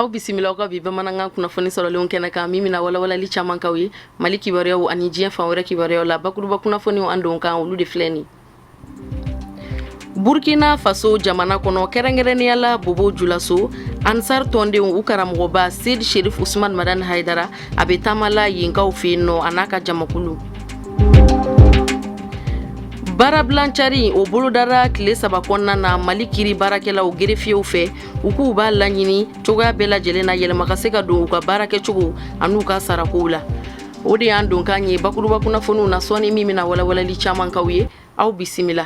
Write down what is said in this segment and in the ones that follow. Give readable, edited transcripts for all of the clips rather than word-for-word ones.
Aw bisimila aw ka bi bamanankan kunnafoni sɔrɔlenw kɛnɛ kan, min bɛna walawalali caman k'aw ye Mali kibaruyaw ani diɲɛ fan wɛrɛ kibaruyaw la. Bakuruba kunnafoniw an don kan, olu de filɛ nin. Burkina Faso jamana kɔnɔ, kɛrɛnkɛrɛnnenya la Bobo Julaso, Ansar tɔndenw u karamɔgɔba Seyid Sherif Usman Madani Haidara, a bɛ taama la yenkaw fɛ yen nɔ, a n'a ka jamakulu. Baarabilancari o bolodara tile 3 kɔnɔna na Mali kiri baarakɛlaw gerefiyew fɛ. U k'u b'a laɲini cogoya bɛɛ lajɛlen na, yɛlɛma ka se ka don u ka baarakɛcogo an'u ka sarakow la. O de y'an donkan ye bakuruba kunnafoniw na sɔɔni, min bɛna walawalali caman k'aw ye. Aw bisimila.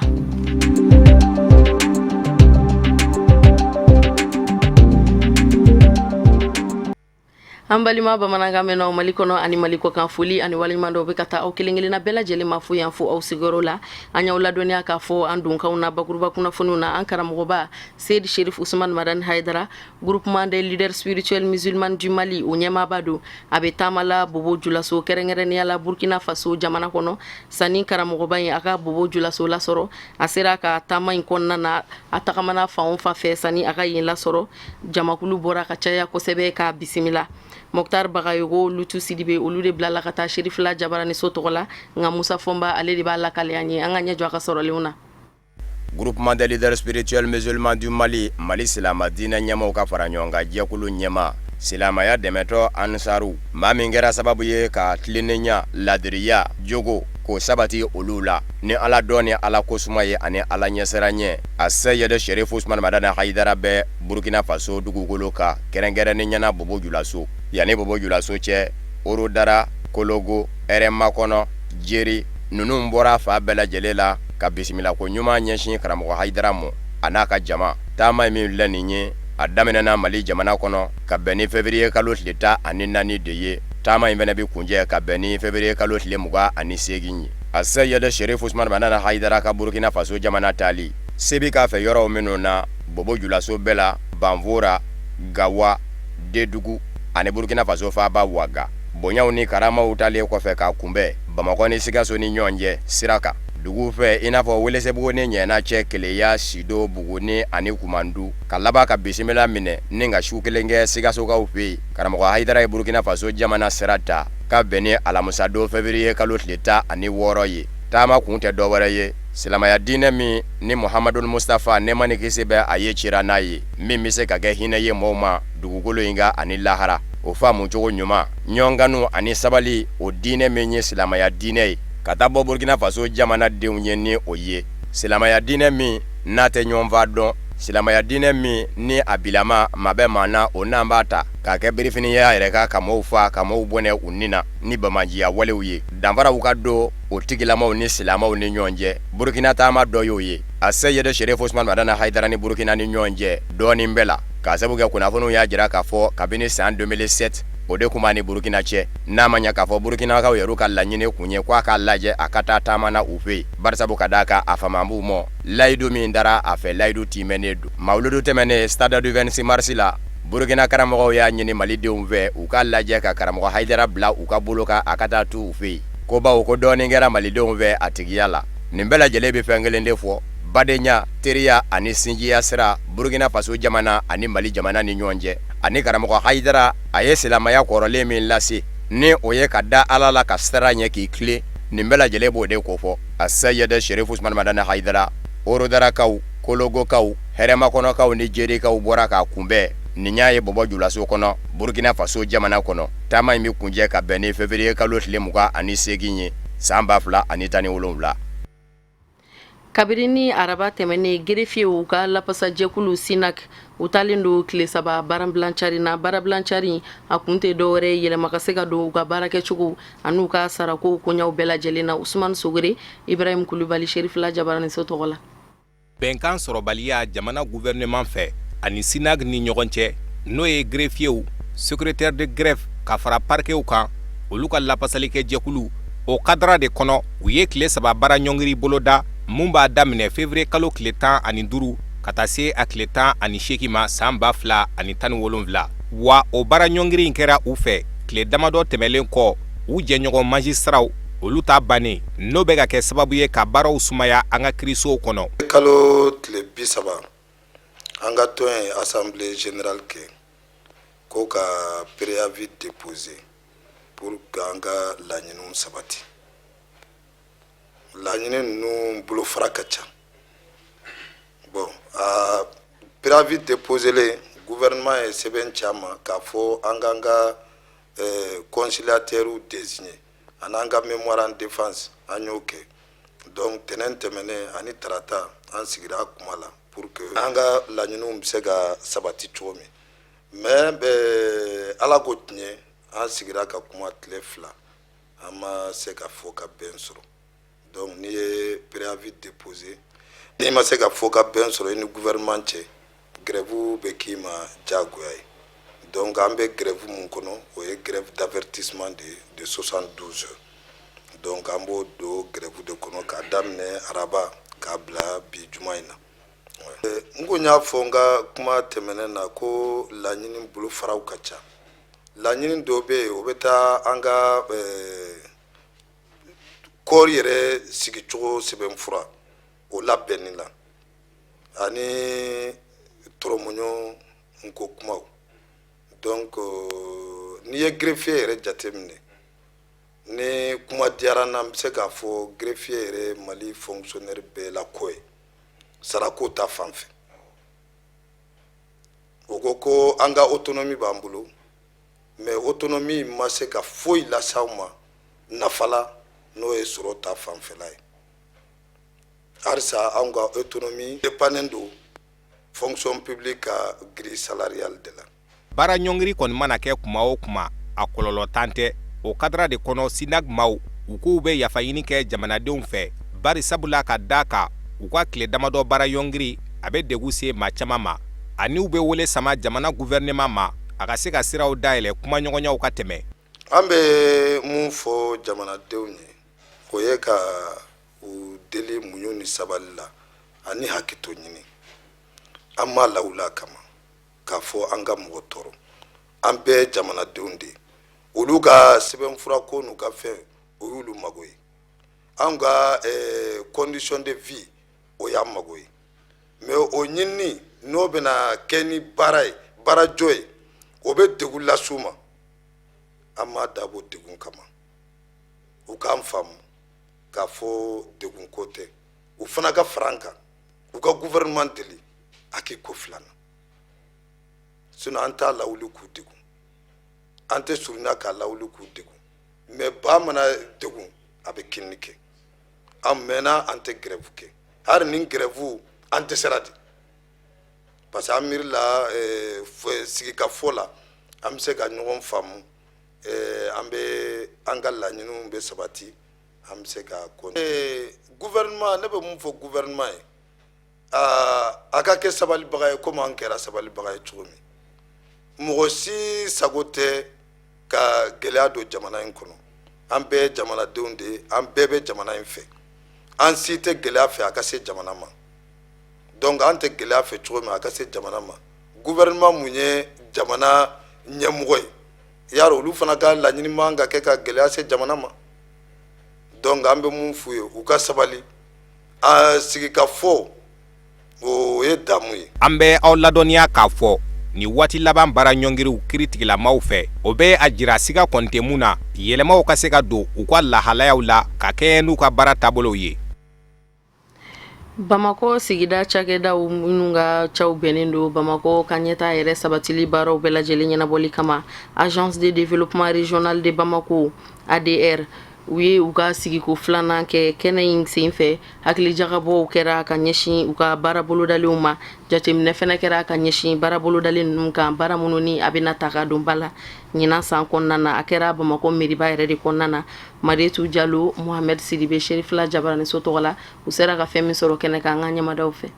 An balima bamanankan mɛnnaw Mali kɔnɔ ani Mali kɔkan, foli ani waleɲuman dɔn bɛ ka taa aw kelen-kelenna bɛɛ lajɛlen ma fo yan fo aw sigiyɔrɔ la. An y'aw ladɔnniya k'a fɔ an donkanw na bakuruba kunnafoniw na, an karamɔgɔba Seyid Sherif Usman Madani Haidara, Groupement des leaders spirituels musulmans du Mali, o ɲɛmaaba don, a bɛ taama la Bobo Julaso, kɛrɛnkɛrɛnnenya la Burkina Faso jamana kɔnɔ. Sanni karamɔgɔba in a ka Bobo Julaso lasɔrɔ, a sera ka taama in kɔnɔna na, a tagamana fan o fan fɛ sanni a ka yen lasɔrɔ, jamakulu bɔra ka caya kosɛbɛ k'a bisimila. Mɔktar Bagayogo, Lutu Sidibe, olu de bilala ka taa Serifila Jabaraniso tɔgɔ la, nka Musa Fɔnba, ale de b'a lakale an ye. An ka ɲɛ jɔ a ka sɔrɔlenw na. Groupement des leaders spirituels musulmans du Mali, Mali silamɛ diinɛ ɲɛmaaw ka fara ɲɔgɔn kan jɛkulu ɲɛmaa, silamɛya dɛmɛtɔn Ansaru, maa min kɛra sababu ye ka tilennenya, laadiriya, jogo k'o sabati olu la ni Ala dɔn ni Ala kosuma ye ani Ala ɲɛsiranɲɛ, a Seyid Sherif Usman Madani Hayidara bɛ Burukina Faso dugukolo kan, kɛrɛnkɛrɛnnenya na Bobo Julaso. Yanni Bobo Julaso cɛ, Orodara, Kologo, Hɛrɛmakɔnɔ, Jeri ninnu bɔra fan bɛɛ lajɛlen la ka bisimilako ɲuman ɲɛsin karamɔgɔ Hayidara ma a n'a ka jama. Taama in min filɛ nin ye, a daminɛna Mali jamana kɔnɔ ka bɛn ni février kalo tile 14 de ye. Taama in fana bɛ kuncɛ ka bɛn ni février kalo tile 28 ye. A Seyid Sherif Usman Madani Hayidara ka Burukina Faso jamana taali se bɛ k'a fɛ yɔrɔw minnu na, Bobo Julaso bɛɛ la, Banfora, Gawa, Dedugu ani Burukina Faso faaba Waga. Bonyaw ni karamaw talen kɔfɛ k'a kunbɛn Bamakɔ ni Sikaso ni ɲɔgɔn cɛ sira kan, duguw fɛ i n'a fɔ Welesebugu ni Ɲɛna cɛ, Keleya, Sido, Buguni ani Kumandu, ka laban ka bisimila minɛ ni ka su kelen kɛ Sikasokaw fɛ yen. Karamɔgɔ Hayidara ye Burukina Faso jamana sira ta ka bɛn ni alamisadon février kalo tile 16 ye. Taama kun tɛ dɔwɛrɛ ye, silamɛya diinɛ min ni Muhamadul Mustafa, nɛɛma ni kisi bɛ a ye, cira n'a ye, min bɛ se ka kɛ hinɛ ye mɔgɔw ma dugukolo in kan ani lahara, o faamu cogo ɲuman, ɲɔgɔnkanu ani sabali, o diinɛ min ye silamɛya diinɛ ye, ka taa bɔ Burukina Faso jamana denw ye ni o ye silamɛya diinɛ min n'a tɛ ɲɔgɔnfa dɔn, silamɛya diinɛ min ni a bilama maa bɛ maa na, o n'an b'a ta k'a kɛ birifini ye a yɛrɛ kan ka mɔgɔw faa, ka mɔgɔw bɔnɛ u ni na ni banbaanciya walew ye. Danfaraw ka don o tigilamaw ni silamɛw ni ɲɔgɔn cɛ, Burukina taama dɔ y'o ye. A Seyid Sherif Usman Madani Hayidara ni Burukina ni ɲɔgɔn cɛ dɔɔnin bɛɛ la, k'a sabu kɛ kunnafoniw y'a jira k'a fɔ kabini san 2007, o de tun b'a ni Burukina cɛ. N'a ma ɲɛ k'a fɔ Burukinakaw yɛrɛ ka laɲini kun ye k'a k'a lajɛ a ka taa taama na u fɛ yen, barisabu ka d'a kan a fama b'u ma, layidu min dara a fɛ, layidu tiimɛnen don. Mawuludu tɛmɛnen stade du 26 mars la, Burukina karamɔgɔw y'a ɲini Malidenw fɛ u k'a lajɛ ka karamɔgɔ Hayidara bila u ka bolo kan, a ka taa tu u fɛ yen, ko bawo ko dɔɔnin kɛra Malidenw fɛ a tigiya la. Nin bɛɛ lajɛlen bɛ fɛn kelen de fɔ: badenya, teriya ani sinjiya sira Burukina Faso jamana ani Mali jamana ni ɲɔgɔn cɛ, ani karamɔgɔ Hayidara a ye silamɛya kɔrɔlen min lase, ni o ye ka da Ala la, ka siran ɲɛ, k'i tilen. Nin bɛɛ lajɛlen b'o de kofɔ. A Seyid Sherif Usman Madani Hayidara, Orodarakaw, Kologokaw, Hɛrɛmakɔnɔkaw ni Jerikaw bɔra k'a kunbɛn nin y'a ye Bobo Julaso kɔnɔ, Burukina Faso jamana kɔnɔ. Taama in bɛ kuncɛ ka bɛn ni février kalo tile 28 ye san 2017. Kabini ni araba tɛmɛnen, gerefiyew ka lapasajɛkulu Synack, u taalen don tile 3 baarabilancari na. Baarabilancari a kun tɛ dɔwɛrɛ, yɛlɛma ka se ka don u ka baarakɛcogo an'u ka sarako koɲaw bɛɛ lajɛlen na. Usumani Sogore, Ibrahim Kulubali, Serifila Jabaraniso tɔgɔ la. Bɛnkan sɔrɔbaliya jamana gouvernement fɛ ani Synack ni ɲɔgɔn cɛ, n'o ye greffiers, secrétaire de greffe ka fara parquetw kan, olu ka lapasalikɛ jɛkulu, o cadre de kɔnɔ, u ye tile 3 baara ɲɔngiri boloda mun b'a daminɛ février kalo tile 15 ka taa se a tile 18 ma san 2017. Wa o baara ɲɔngiri in kɛra u fɛ tile damadɔ tɛmɛlen kɔ, u jɛɲɔgɔn magistraw olu ta bannen, n'o bɛ ka kɛ sababu ye ka baaraw sumaya an ka kirisow kɔnɔ. Kalo tile 30, an ka tɔn ye assemblée générale kɛ. Ko ka préavis déposer pour k'an ka laɲiniw sabati. Laɲini ninnu bolofara ka ca. Bon, a préavis déposélen, gouvernement ye sɛbɛn ci an ma k'a fɔ an k'an ka conciliateur désigner ani ka mémoire en défense. An y'o kɛ. Donc tɛnɛn tɛmɛnen ani tarata, an sigira kuma la pour que an ka laɲiniw bɛ se ka sabati cogo min. Mais bɛɛ Ala ko tiɲɛ, an sigira ka kuma tile 2, an ma se ka fɔ ka bɛn sɔrɔ. Donc n'i ye préavis déposé, n'i ma se ka fɔ ka bɛn sɔrɔ i ni gouvernement cɛ, grève bɛ k'i ma diyagoya ye. Donc an bɛ grève mun kɔnɔ, o ye grève d'avertissement de 72 heures. Donc an b'o don grève de kɔnɔ k'a daminɛ araba k'a bila bi juma in na. N ko n y'a fɔ n ka kuma tɛmɛnen na ko laɲini bolofaraw ka ca. Laɲini dɔw bɛ yen, o bɛ taa an ka corps yɛrɛ sigicogo sɛbɛnfura, o labɛnni la, ani tɔrɔmɔɲɔ ko kumaw. Donc n'i ye greffier yɛrɛ jateminɛ, ni kuma diyara n na, n bɛ se k'a fɔ greffier yɛrɛ, Mali fonctionnaire bɛɛ la ko ye sarako ta fan fɛ. O ko ko an ka autonomie b'an bolo, mais autonomie ma se ka foyi lase aw ma nafa la, n'o ye sɔrɔ ta fanfɛla ye. Halisa anw ka autonomie dépendant don fonction publique ka grille salariale de la. Baara ɲɔngiri kɔni mana kɛ kuma o kuma, a kɔlɔlɔ tan tɛ. O cadre de kɔnɔ, SYNAG maaw u k'u bɛ yafa ɲini kɛ jamanadenw fɛ, bari sabula ka da kan u ka tile damadɔ baara ɲɔngiri, a bɛ degun se maa caman ma, ani u bɛ wele sama jamana gouvernement ma, a ka se ka siraw dayɛlɛ, kumaɲɔgɔnyaw ka tɛmɛ. An bɛ mun fɔ jamanadenw ye, o ye ka u deli muɲu ni sabali la ani hakɛto ɲini. An m'a lawuli a kama k'a fɔ an ka mɔgɔ tɔɔrɔ. An bɛɛ jamanadenw de ye. Olu ka sɛbɛnfura ko n'u ka fɛn, o y'olu mago ye. Anw ka condition de vie, o y'an mago ye. Mais o ɲinini, n'o bɛna kɛ ni baara ye, baarajɔ ye, o bɛ degun las'u ma. An m'a dabɔ degun kama. U k'an faamu k'a fɔ degun ko tɛ. U fana ka fara an kan, u ka gouvernement deli a k'i ko filanan. Sinon an t'a lawuli k'u degun, an tɛ surunya k'a lawuli k'u degun. Mais ba mana degun, a bɛ kinni kɛ. An mɛnna, an tɛ grève kɛ. Hali ni grève, an dɛsɛra de, parce que an miiri la sigikafɔ la, an bɛ se ka ɲɔgɔn faamu, an bɛ an ka laɲiniw bɛ sabati, an bɛ se ka gouvernement. Ne bɛ mun fɔ gouvernement ye? A ka kɛ sabalibaga ye, komi an kɛra sabalibaga ye cogo min. Mɔgɔ si sago tɛ ka gɛlɛya don jamana in kɔnɔ. An bɛɛ ye jamanadenw de ye, an bɛɛ bɛ jamana in fɛ. An si tɛ gɛlɛya fɛ a ka se jamana ma. Donc an tɛ gɛlɛya fɛ cogo min a ka se jamana ma, gouvernement mun ye jamana ɲɛmɔgɔ ye, yarɔ olu fana ka laɲini man ka kɛ ka gɛlɛya se jamana ma. Donc an bɛ mun f'u ye? U ka sabali, a sigikafɔ, o ye damu ye. An bɛ aw ladɔnniya k'a fɔ nin waati laban baara ɲɔngiriw kiiritigilamaw fɛ, o bɛ a jira siga kɔni tɛ mun na, yɛlɛmaw ka se ka don u ka lahalayaw la ka kɛɲɛ n'u ka baara taabolow ye. Bamakɔ sigida cakɛdaw minnu ka caw bɛnnen don Bamakɔ ka ɲɛta yɛrɛ sabatili baaraw bɛɛ lajɛlen ɲɛnabɔli kama, Agence de développement régional de Bamako, ADR, u ye u ka sigiko filanan kɛ. Kɛnɛ in senfɛ, hakilijagabɔw kɛra ka ɲɛsin u ka baara bolodalenw ma. Jateminɛ fɛnɛ kɛra ka ɲɛsin baara bolodalen ninnu kan, baara minnu ni a bɛna ta ka don ba la ɲinan san kɔnɔna na. A kɛra Bamakɔ meriba yɛrɛ de kɔnɔna na. Maretu Jalo, Mohamed Sidibe, Serifila Jabaraniso tɔgɔ la, u sera ka fɛn min sɔrɔ kɛnɛ kan, an ka ɲɛmadaw fɛ.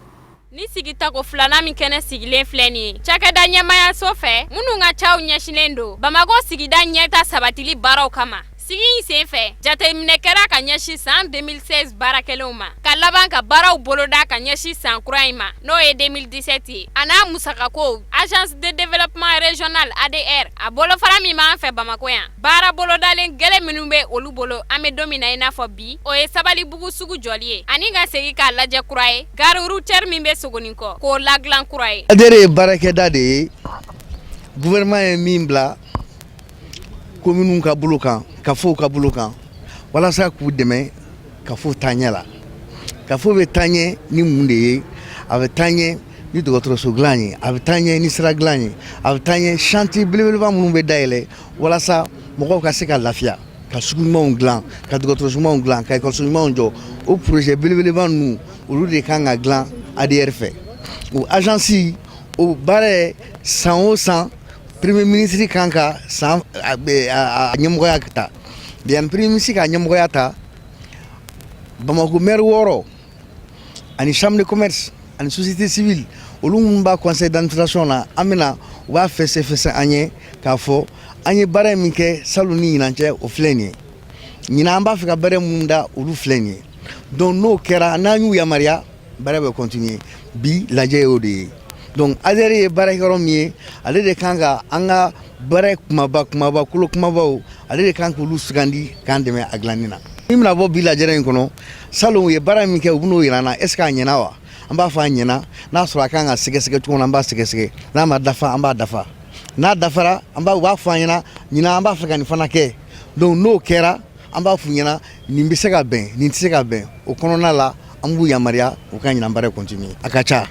Ni sigi tako filanan min kɛnɛ sigilen filɛ nin ye cakɛda ɲɛmayaso fɛ, minnu ka caw ɲɛsinnen don Bamakɔ sigida ɲɛta sabatili baaraw kama. Sigi in sen fɛ, jateminɛ kɛra ka ɲɛsin san 2016 baarakɛlenw ma, ka laban ka baaraw boloda ka ɲɛsin san kura in ma, n'o ye 2017 ye, a n'a musakako. Agence de développement régional, ADR, a bolofara min b'an fɛ Bamakɔ yan, baara bolodalen gɛlɛn minnu bɛ olu bolo an bɛ don min na i n'a fɔ bi, o ye Sabalibugu sugu jɔli ye ani ka segin k'a lajɛ kura ye, gare routière min bɛ Sogoninkɔ, k'o ladilan kura ye. ADR ye baarakɛda de ye. Gouvernement ye min bila kominiw ka bolo kan, kafow ka bolo kan, walasa k'u dɛmɛ kafo taaɲɛ la. Kafo bɛ taa ɲɛ ni mun de ye? A bɛ taa ɲɛ ni dɔgɔtɔrɔso dilan ye, a bɛ taa ɲɛ ni sira dilan ye, a bɛ taa ɲɛ chantier belebeleba minnu bɛ dayɛlɛ walasa mɔgɔw ka se ka lafiya, ka sugu ɲumanw dilan, ka dɔgɔtɔrɔso ɲumanw dilan, ka ekɔliso ɲumanw jɔ. O projet belebeleba ninnu, olu de kan ka dilan ADR fɛ. O agence, o baara ye san o san, premier ministre kan ka san a ɲɛmɔgɔya ta. Yanni premier ministre ka ɲɛmɔgɔya ta, Bamakɔ maire 6 ani chambre de commerce ani société civile, olu minnu b'a conseil d'administration na, an bɛna u b'a fɛsɛfɛsɛ an ye k'a fɔ an ye baara min kɛ salon ni ɲinan cɛ, o filɛ nin ye. Ɲinan, an b'a fɛ ka baara minnu da, olu filɛ nin ye. Donc n'o kɛra, n'an y'u yamaruya, baara bɛ continuer. Bi lajɛ y'o de ye. Donc ADR ye baarakɛyɔrɔ min ye, ale de kan ka an ka baara kumaba kumaba, kolo kumabaw, ale de kan k'olu sugandi k'an dɛmɛ a dilanni na. Min bɛna bɔ bi lajɛrɛ in kɔnɔ, salon u ye baara min kɛ, u bɛn'o yira an na. Est ce que a ɲɛna wa? An b'a fɔ a ɲɛna. N'a sɔrɔ a kan ka sɛgɛsɛgɛ cogo min na, an b'a sɛgɛsɛgɛ. N'a ma dafa, an b'a dafa. N'a dafara, an b'a u b'a fɔ an ɲɛna ɲinan an b'a fɛ ka nin fana kɛ. Donc n'o kɛra, an b'a f'u ɲɛna nin bɛ se ka bɛn, nin tɛ se ka bɛn. O kɔnɔna la, an b'u yamaruya u ka ɲinan baara continuer. A ka ca,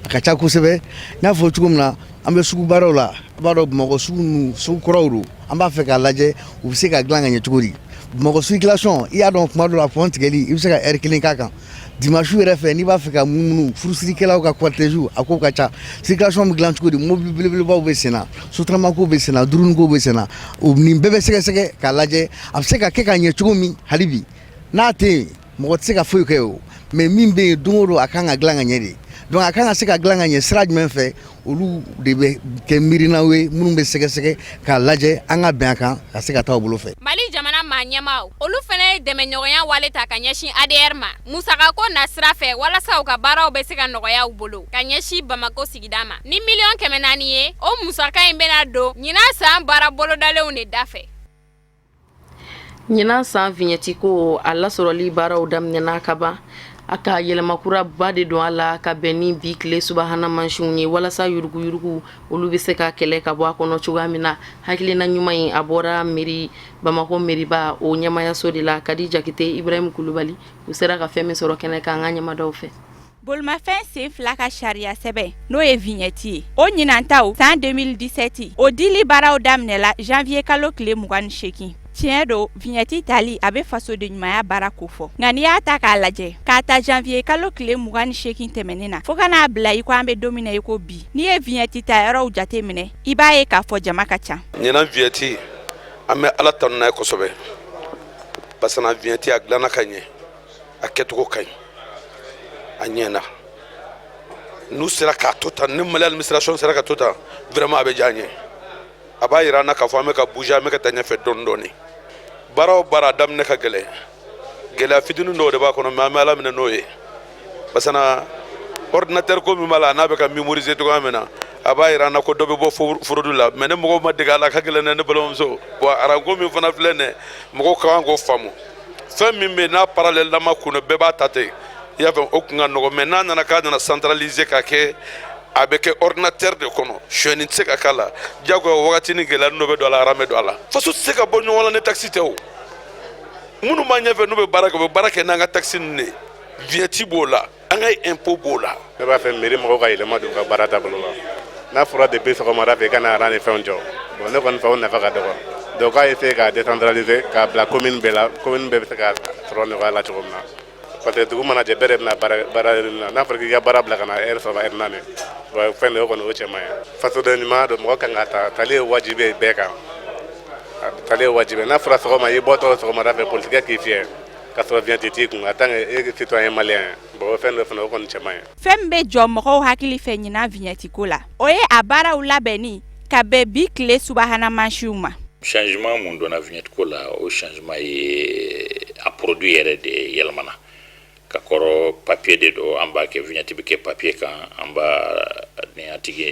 a ka ca kosɛbɛ. N y'a fɔ cogo min na, an bɛ sugu baaraw la. A b'a dɔn, Bamakɔ sugu ninnu, sugu kɔrɔw don. An b'a fɛ k'a lajɛ u bɛ se ka dilan ka ɲɛ cogo di. Bamakɔ circulation, i y'a dɔn, kuma dɔ la, pont tigɛli, i bɛ se ka heure kelen k'a kan. Dimanche yɛrɛ fɛ, n'i b'a fɛ ka munumunu, furusirikɛlaw ka cortège, a ko ka ca. Circulation bɛ dilan cogo di? Mobili belebelebaw bɛ sen na, Sotrama ko bɛ sen na, drone ko bɛ sen na. O nin bɛɛ bɛ sɛgɛsɛgɛ k'a lajɛ a bɛ se ka kɛ ka ɲɛ cogo min. Hali bi n'a tɛ yen, mɔgɔ tɛ se ka foyi kɛ o. Mais min bɛ yen, don o don, a kan ka dilan ka ɲɛ de. Donc a kan ka se ka dilan ka ɲɛ sira jumɛn fɛ, olu de bɛ kɛ miirinaw ye minnu bɛ sɛgɛsɛgɛ k'a lajɛ, an ka bɛn a kan ka se ka taa o bolo fɛ. Mali jamana maa ɲɛmaaw, olu fana ye dɛmɛɲɔgɔnya wale ta ka ɲɛsin ADR ma musakako nasira fɛ, walasa u ka baaraw bɛ se ka nɔgɔya u bolo ka ɲɛsin Bamakɔ sigida ma ni miliyɔn 400 ye. O musaka in bɛna don ɲinan san baara bolodalenw de da fɛ. Ɲinan san vignette ko a lasɔrɔli baaraw daminɛna ka ban. A ka yɛlɛmakuraba de don a la ka bɛn ni bi tile subahana mansinw ye, walasa yuruguyurugu olu bɛ se ka kɛlɛ ka bɔ a kɔnɔ cogoya min na. Hakilina ɲuman in, a bɔra mairie, Bamakɔ mairieba o ɲɛmayaso de la. Kadi Jakite, Ibrahim Kulubali, u sera ka fɛn min sɔrɔ kɛnɛ kan, an ka ɲɛmadaw fɛ. Bolimafɛn sen fila ka sariya sɛbɛn, n'o ye vignette ye, o ɲinantaw san 2017, o dili baaraw daminɛla janvier kalo tile 28. Tiɲɛ don, vignette tali a bɛ fasoden ɲumanya baara kofɔ, nka n'i y'a ta k'a lajɛ, k'a ta janvier kalo tile 28 tɛmɛnen na fo ka n'a bila i ko an bɛ don min na i ko bi, n'i ye vignette ta yɔrɔw jate minɛ, i b'a ye k'a fɔ jama ka ca. Ɲinan vignette, an bɛ Ala tanu n'a ye kosɛbɛ, parce que vignette a dilanna ka ɲɛ, a kɛcogo ka ɲi, a ɲɛna. N'u sera k'a to tan, ni Mali administration sera ka to tan, vraiment a bɛ diya an ye. A b'a yira an na k'a fɔ an bɛ ka bouger, an bɛ ka taa ɲɛfɛ dɔɔni dɔɔni. Baara o baara, a daminɛ ka gɛlɛn, gɛlɛya fitinin dɔw de b'a kɔnɔ, mais an bɛ Ala minɛ n'o ye, parce que ordinateur ko min b'a la, n'a bɛ ka mémoriser cogoya min na, a b'a yira an na ko dɔ bɛ bɔ fraude la. Mais ne mɔgɔw ma dege a la, a ka gɛlɛn dɛ, ne balimamuso. Bon, rang ko min fana filɛ nin ye, mɔgɔw ka kan k'o faamu. Fɛn min bɛ yen n'a parallèle lama kun, bɛɛ b'a ta ten, i y'a faamu, o kun ka nɔgɔn. Mais n'a nana k'a nana centraliser ka kɛ, a bɛ kɛ ordinateur de kɔnɔ, sonyɛni tɛ se ka k'a la. Diyagoya wagati ni gɛlɛya dɔ bɛ don a la, rang bɛ don a la. Faso tɛ se ka bɔ ɲɔgɔn na ni taxe tɛ. O minnu b'an ɲɛfɛ, n'u bɛ baara kɛ, u bɛ baara kɛ n'an ka taxe ninnu de ye. Vignette b'o la, an ka impôt b'o la. Ne b'a fɛ mairie mɔgɔw ka yɛlɛma don u ka baara taabolo la. N'a fɔra depuis sɔgɔmada fɛ i ka na rang ni fɛnw jɔ, bon, ne kɔni fɛ o nafa ka dɔgɔ. Donc k'a essayer k'a décentraliser, k'a bila commune bɛɛ la, commune bɛɛ bɛ se ka sɔrɔ nɔgɔya la cogo min na, parce que dugu mana jɛ, bɛɛ de bɛna baara baara na. N'a fɔra k'i ka baara bila ka na heure 3, heure 4, bon, fɛn de o kɔni, o cɛ man ɲi. Fasoden ɲuman don, mɔgɔ kan ka ta, tali ye wajibi ye bɛɛ kan, tali ye wajibi ye. N'a fɔra sɔgɔma i bɔtɔ sɔgɔmada fɛ, polisikɛ k'i fiyɛ ka sɔrɔ vignette t'i kun, en tant que e citoyen malien ye, bon, o fɛn dɔ fana, o kɔni cɛ man ɲi. Fɛn min bɛ jɔ mɔgɔw hakili fɛ ɲinan vignette ko la, o ye a baaraw labɛnni ka bɛn bi tile subahana mansinw ma. Changement mun donna vignette ko la, o changement ye a produit yɛrɛ de yɛlɛmana. Ka kɔrɔ, papier de don, an b'a kɛ, vignette bɛ kɛ papier kan. An b'a ni a tigi,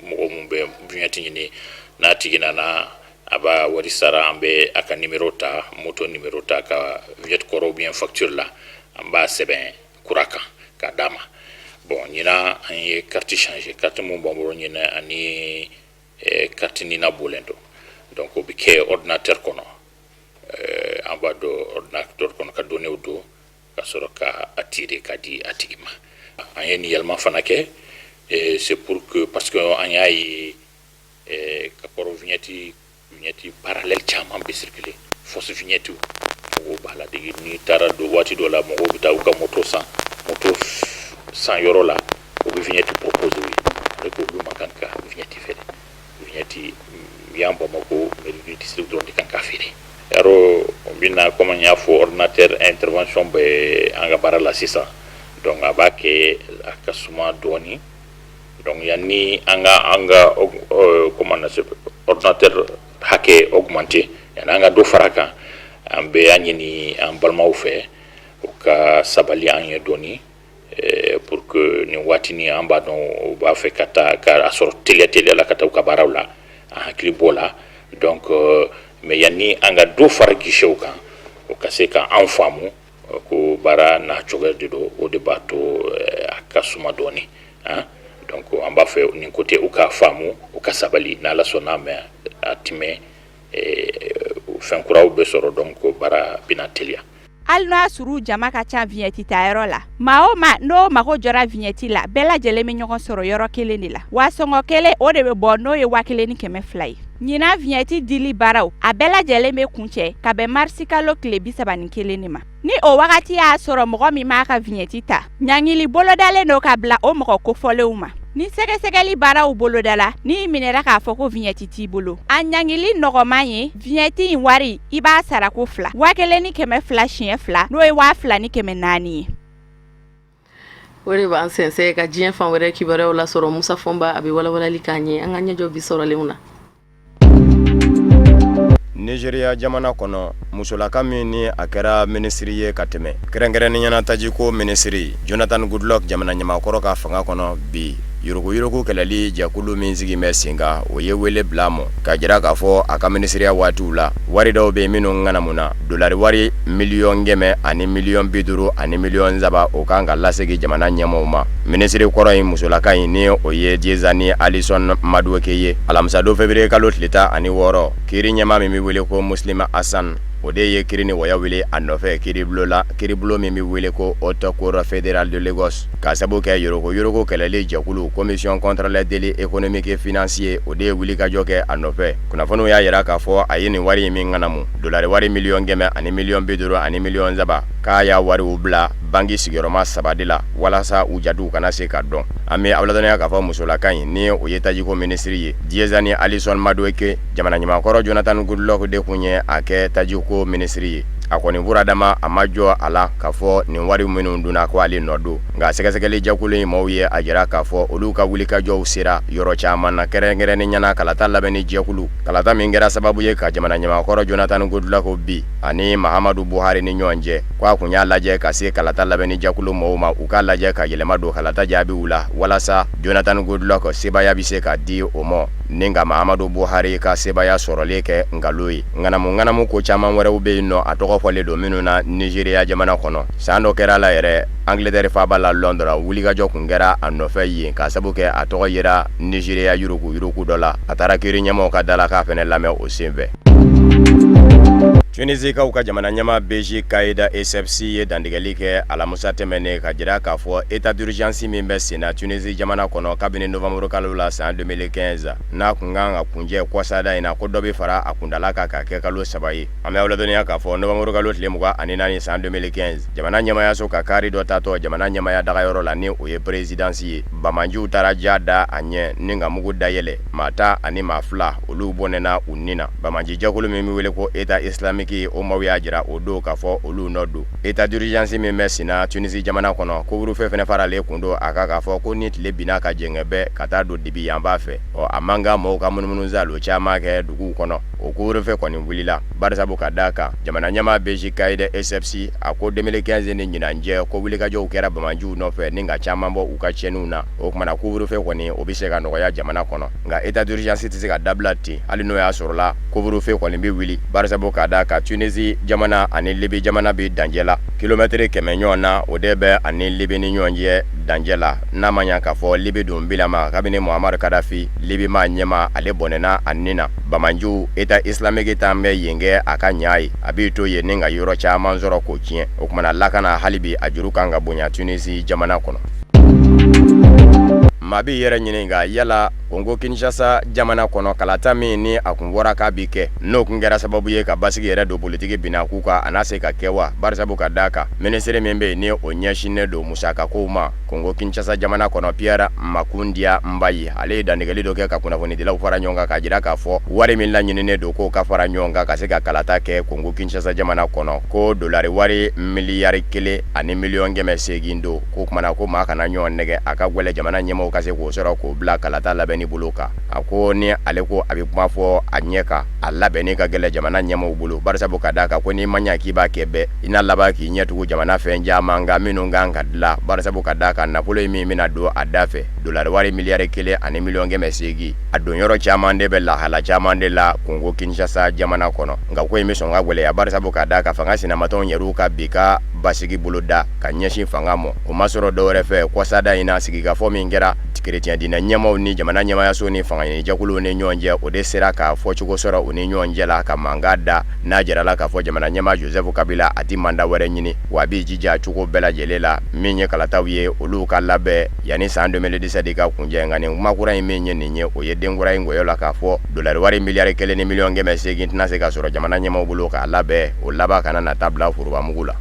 mɔgɔ mun bɛ vignette ɲini, n'a tigi nana, a b'a wari sara, an bɛ a ka numéro ta, moto numéro ta ka vignette kɔrɔ ou bien facture la, an b'a sɛbɛn kura kan k'a d'a ma. Bon, ɲinan an ye carte changer. Carte mun b'an bolo ɲinan ani Carte NINA bɔlen don, donc o bɛ kɛ ordinateur kɔnɔ. An b'a don ordinateur kɔnɔ ka données don ka sɔrɔ ka a tirer ka di a tigi ma. An ye nin yɛlɛma fana kɛ, c'est pour que, parce que an y'a ye ka kɔrɔ, vignette parallèle caman bɛ circuler, fausse vignette, mɔgɔw b'a la dege. N'i taara don waati dɔ la, mɔgɔw bɛ taa u ka moto san, moto san yɔrɔ la, u bɛ vignette proposer u ye, alors que olu man kan ka vignette feere. Vignette yan, Bamakɔ mairie du district dɔrɔn de kan ka feere. Yarɔ, bɛna, comme n y'a fɔ, ordinateur intervention bɛ an ka baara la sisan, donc a b'a kɛ a ka suma dɔɔni. Donc yanni an ka comment on ordinateur hakɛ augmenter, yanni an ka dɔ fara kan, an bɛ an ɲini an balimaw fɛ u ka sabali an ye dɔɔni, pour que nin waatinin, an b'a dɔn u b'a fɛ ka taa ka a sɔrɔ teliya teliya la ka taa u ka baaraw la, an hakili b'o la. Donc mais yanni an ka dɔ fara guichetw kan, o ka se ka an faamu ko baara n'a cogoya de don, o de b'a to a ka suma dɔɔni han. Donc an b'a fɛ nin côté u k'a faamu, u ka sabali. N'Ala sɔnna, mɛ a tɛmɛ fɛn kuraw bɛ sɔrɔ, donc baara bɛna teliya. Hali n'a sɔrɔ jama ka ca vignette tayɔrɔ la, maa o maa n'o mago jɔra vignette la, bɛɛ lajɛlen bɛ ɲɔgɔn sɔrɔ yɔrɔ kelen de la wa sɔngɔ kelen o de bɛ bɔ, n'o ye 1200 ye. Ɲinan vignette dili baaraw, a bɛɛ lajɛlen bɛ kuncɛ ka bɛn marisi kalo tile 31 de ma. Ni o wagati y'a sɔrɔ mɔgɔ min m'a ka vignette ta, ɲangili bolodalen don ka bila o mɔgɔ kofɔlenw ma. Ni sɛgɛsɛgɛli baaraw bolodala, n'i minɛra k'a fɔ ko vignette t'i bolo, a ɲangili nɔgɔman ye vignette in wari, i b'a sara ko fila, 1200 siɲɛ fila, n'o ye 2400 ye. O de b'an sɛnsɛn ka diɲɛ fan wɛrɛ kibaruyaw lasɔrɔ. Musa Fɔnba, a bɛ walawalali k'an ye. An ka ɲɛjɔ bi sɔrɔlenw na. Nizeriya jamana kɔnɔ, musolaka min ni a kɛra minisiri ye ka tɛmɛ, kɛrɛnkɛrɛnnenya na tajiko minisiri Jonathan Goodluck, jamana ɲɛmaakɔrɔ ka fanga kɔnɔ bi, yuruguyurugu kɛlɛli jɛkulu min sigi bɛ sen kan, o ye wele bila mɔ ka jira k'a fɔ a ka minisiriya waatiw la, wari dɔw bɛ minnu ŋanamu, dolari wari 150 000 053, o kan ka lasegin jamana ɲɛmaaw ma. Minisiri kɔrɔ in, musolaka in, ni o ye Diezani Alison Madueke ye, alamisadon février kalo tile 16, kiiri ɲɛmaa min bɛ wele ko Muslim Hassan, o de ye kiiri ni wɔyɔ wuli a nɔfɛ kiiribulon la, kiiribulon min bɛ wele ko Haute Cour fédérale de Lagos, ka sabu kɛ yuruguyurugu kɛlɛli jɛkulu, Commission contre les délits économiques et financiers, o de ye wulikajɔ kɛ a nɔfɛ. Kunnafoniw y'a jira k'a fɔ a ye nin wari in min ŋanamu, dolari wari 150 003 000, k'a y'a wariw bila banki sigiyɔrɔma saba de la walasa u jatiw kana se ka dɔn. An bɛ aw ladɔnniya k'a fɔ musolaka in, ni o ye tajiko minisiri ye, Diezani Alison Madueke, jamana ɲɛmaakɔrɔ Jonathan Goodluck de tun ye a kɛ tajiko minisiri ye. A kɔni furadama, a ma jɔ a la k'a fɔ nin wari minnu dunna ko ale nɔ don. Nka sɛgɛsɛgɛli jɛkulu in maaw ye a jira k'a fɔ olu ka wulikajɔw sera yɔrɔ caman na, kɛrɛnkɛrɛnnenya na kalata labɛnni jɛkulu, kalata min kɛra sababu ye ka jamana ɲɛmaakɔrɔ Jonathan Goodluck bi ani Mahamadu Buhari ni ɲɔgɔn cɛ, ko a kun y'a lajɛ ka se kalata labɛnni jɛkulu mɔgɔw ma, u k'a lajɛ ka yɛlɛma don kalata jaabiw la walasa Jonathan Goodluck sebaaya bɛ se ka di o ma, ni ka Mahamadu Buhari ka sebaaya sɔrɔlen kɛ nkalon ye. Ŋanamu ŋanamu ko caman wɛrɛw bɛ yen nɔ, a tɔgɔ fɔlen don minnu na Nizeriya jamana kɔnɔ. San dɔ kɛra la yɛrɛ, Angleterre faaba la Londres, wulikajɔ kun kɛra a nɔfɛ yen, ka sabu kɛ a tɔgɔ yera Nizeriya yurugu yurugu dɔ la. A taara kiiri ɲɛmaaw ka da la k'a fana lamɛn o senfɛ. Tunisikaw ka jamana ɲɛmaa Beji Caïd Essebsi ye dantigɛli kɛ alamisa tɛmɛnen ka jira k'a fɔ état d'urgence min bɛ sen na Tunisie jamana kɔnɔ kabini novembre kalo la san 2015, n'a kun kan ka kuncɛ kɔsada in na, ko dɔ bɛ fara a kuntala kan ka kɛ kalo 3 ye. An bɛ aw ladɔnniya k'a fɔ novembre kalo tile 24 san 2015, jamana ɲɛmaayaso ka kari dɔ tatɔ jamana ɲɛmaaya dagayɔrɔ la, ni o ye présidence ye, banbaanciw taara ja da a ɲɛ ni ka mugu dayɛlɛ. Maa 12, olu bɔnɛna u ni na. Banbaanci jɛkulu min bɛ wele ko État islamique, o maaw y'a jira o don k'a fɔ olu nɔ don. État d'urgence min bɛ senna Tunisie jamana kɔnɔ, couvre-feu fana faralen kun don a kan k'a fɔ ko ni tile binna ka jɛngɛ bɛɛ ka taa don dibi yanfan fɛ, ɔ a man kan mɔgɔw ka munumunusaalo caman kɛ duguw kɔnɔ. O couvre-feu kɔni wulila barisabu ka d'a kan jamana ɲɛmaa Beji Caïd Essebsi a ko 2015 ni ɲinan cɛ, ko wulikajɔw kɛra banbaanciw nɔfɛ ni ka caman bɔ u ka tiɲɛniw na. O tuma na couvre-feu kɔni, o bɛ se ka nɔgɔya jamana kɔnɔ, nka état d'urgence tɛ se ka dabila ten, hali n'o y'a sɔrɔla couvre-feu kɔni bɛ wuli, barisabu ka d'a kan kan Tunisie jamana ani Libi jamana bɛ dancɛ la kilomɛtiri 100 ɲɔgɔn na, o de bɛ ani Libi ni ɲɔgɔn cɛ dancɛ la. N'a ma ɲa k'a fɔ Libi dun bilama kabini Muammar Kadafi Libi maa ɲɛmaa ale bɔnɛna a ni na, banbaanciw État islamique tan bɛ yen kɛ a ka ɲa ye, a b'i to yen ni ka yɔrɔ caman sɔrɔ k'o tiɲɛ. O tuma na lakana hali bi a juru kan ka bonya Tunisie jamana kɔnɔ. Maa b'i yɛrɛ ɲininka yala Kongo Kinshasa jamana kɔnɔ kalata min ni a kun fɔra k'a bi kɛ, n'o kun kɛra sababu ye ka basigi yɛrɛ don politiki binakun kan, a na se ka kɛ wa? Barisabu ka d'a kan minisiri min bɛ yen ni o ɲɛsinnen don musakakow ma Kongo Kinshasa jamana kɔnɔ, Pierre Makundia Mbayi, ale ye dantigɛli dɔ kɛ ka kunnafonidilaw fara ɲɔgɔn kan k'a jira k'a fɔ wari min laɲininen don k'o ka fara ɲɔgɔn kan ka se ka kalata kɛ Kongo Kinshasa jamana kɔnɔ, ko dolari wari miliyari 1 ani miliyɔn 800 don. K'o tuma na ko maa kana ɲɔgɔn nɛgɛn, a ka gɛlɛn jamana ɲɛmaaw ka se k'o sɔrɔ k'o bila kalata labɛnni bolo kan. A ko ni ale ko a bɛ kuma fɔ a ɲɛ kan, a labɛnni ka gɛlɛn jamana ɲɛmaaw bolo, barisabu ka d'a kan ko n'i ma ɲa k'i b'a kɛ bɛɛ, i na laban k'i ɲɛ tugu jamana fɛn caman kan minnu kan ka dilan, barisabu ka d'a kan nafolo in min bɛna don a da fɛ, dolari wari miliyari 1 ani miliyɔn 800, a don yɔrɔ caman de bɛ lahala caman de la Kongo Kinshasa jamana kɔnɔ. Nka ko in bɛ sɔn ka gɛlɛya, barisabu ka d'a kan fanga sinamatɔnw yɛrɛw ka bi ka basigi boloda ka ɲɛsin fanga ma, o ma sɔrɔ dɔwɛrɛ fɛ kɔsada in na sigikafɔ min kɛra kerecɛn diinɛ ɲɛmaaw ni jamana ɲɛmaayaso ni fangaɲinijɛkuluw ni ɲɔgɔn cɛ, o de sera ka fɔcogo sɔrɔ u ni ɲɔgɔn cɛ la ka mankan da. N'a jirala k'a fɔ jamana ɲɛmaa Joseph Kabila a ti manda wɛrɛ ɲini, wa a b'i jija cogo bɛɛ lajɛlen la min ye kalataw ye olu ka labɛn yanni san 2017 ka kuncɛ. Nka nin kuma kura in min ye nin ye, o ye den kura in gɔyɔ la k'a fɔ dolari wari miliyari 1 ni miliyɔn 800 tɛna se ka sɔrɔ jamana ɲɛmaaw bolo k'a labɛn, o laban kana na taa bila forobamugu la.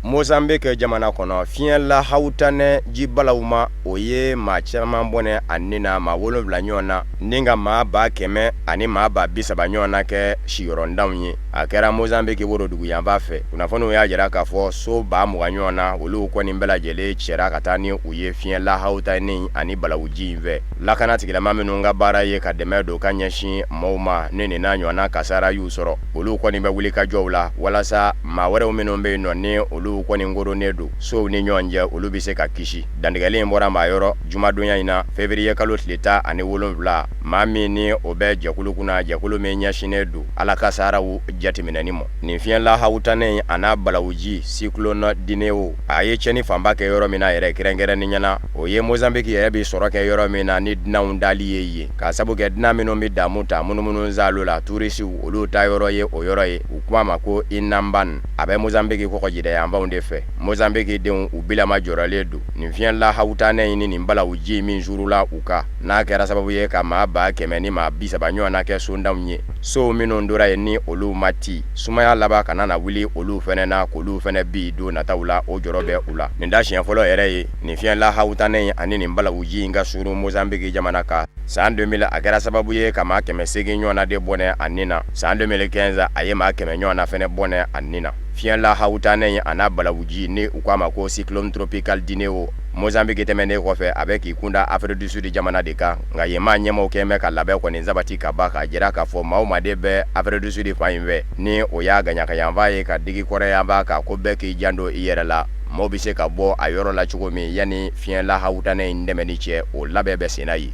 Mozambique jamana kɔnɔ, fiɲɛ lahawutanɛ ji balawuma, o ye maa caman bɔnɛ a ni na, maa 7 ɲɔgɔn na, ni ka maa 100,000 ani maa 30,000 ɲɔgɔn na kɛ siyɔrɔntanw ye. A kɛra Mozambique woroduguyanfan fɛ. Kunnafoniw y'a jira k'a fɔ so 20,000 ɲɔgɔn na, olu kɔni bɛɛ lajɛlen cɛra ka taa ni u ye fiɲɛ lahawutanɛ ani balawuji in fɛ. Lakana tigilama minnu ka baara ye ka dɛmɛ don ka ɲɛsin maaw ma ni nin n'a ɲɔgɔnna kasara y'u sɔrɔ, olu kɔni bɛ wuli ka jɔw la walasa maa wɛrɛw minnu bɛ yen nɔ ni olu kɔni koronnen don sow ni ɲɔgɔn cɛ, olu bɛ se ka kisi. Dantigɛli in bɔra maa yɔrɔ jumadonya in na, février kalo tile 17, maa min ni o bɛ jɛkulu kunna, jɛkulu min ɲɛsinnen don ala kasaraw jateminɛni ma. Nin fiɲɛ lahawutanɛ in a n'a balawuji cyclone Dineo, a ye tiɲɛni fanba kɛ yɔrɔ min na yɛrɛ kɛrɛnkɛrɛnnenya na, o ye Mozambique yɛrɛ bɛ sɔrɔ kɛ yɔrɔ min na ni dunanw dali ye yen, k'a sabu kɛ dunan minnu bɛ damu ta munumunu saalo la, turisiw, olu ta yɔrɔ ye o yɔrɔ ye. U kuma ma ko Inhambane, a bɛ Mozambique kɔgɔjida yanfanw de fɛ. Mozambique denw u bilama jɔrɔlen don nin fiɲɛ lahawutanɛ in ni nin balawuji min suurula u kan, n'a kɛra sababu ye ka maa 100,000 ni maa 30 ɲɔgɔn na kɛ sondanw ye. Sow minnu tora yen ni olu ma ti, sumaya laban kana na wuli olu fɛnɛ na k'olu fɛnɛ bi don nataw la, o jɔrɔ bɛ u la. Nin t'a siɲɛ fɔlɔ yɛrɛ ye nin fiɲɛ lahawutanɛ in ani nin balawuji in ka suuru Mozambique jamana kan. San 2000 a kɛra sababu ye ka maa 800 ɲɔgɔn na de bɔnɛ a ni na. San 2015 a ye maa 100 ɲɔgɔn na fɛnɛ bɔnɛ a ni na. Fiɲɛ lahawutanɛ in a n'a balawuji ni u k'a ma ko cyclone tropical Dineo, Mozambique tɛmɛnen kɔfɛ, a bɛ k'i kunda Afrique du Sud jamana de kan. Nka yen maa ɲɛmaaw kɛlen bɛ ka labɛn kɔni sabati ka ban k'a jira k'a fɔ maa o maa de bɛ Afrique du Sud fan in fɛ, ni o y'a gaɲakayanfan ye ka digi kɔrɔyanfan kan, ko bɛɛ k'i janto i yɛrɛ la, maaw bɛ se ka bɔ a yɔrɔ la cogo min yanni fiɲɛ lahawutanɛ in tɛmɛni cɛ, o labɛn bɛ senna yen.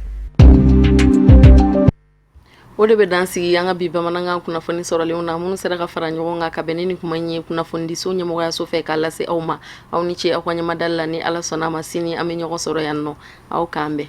O de bɛ dan sigi an ka bi bamanankan kunnafoni sɔrɔlenw na, minnu sera ka fara ɲɔgɔn kan ka bɛn ni nin kuma in ye kunnafonidiso ɲɛmɔgɔyaso fɛ k'a lase aw ma. Aw ni ce aw ka ɲɛmadali la. Ni Ala sɔnna a ma, sini an bɛ ɲɔgɔn sɔrɔ yan nɔ. Aw k'an bɛn.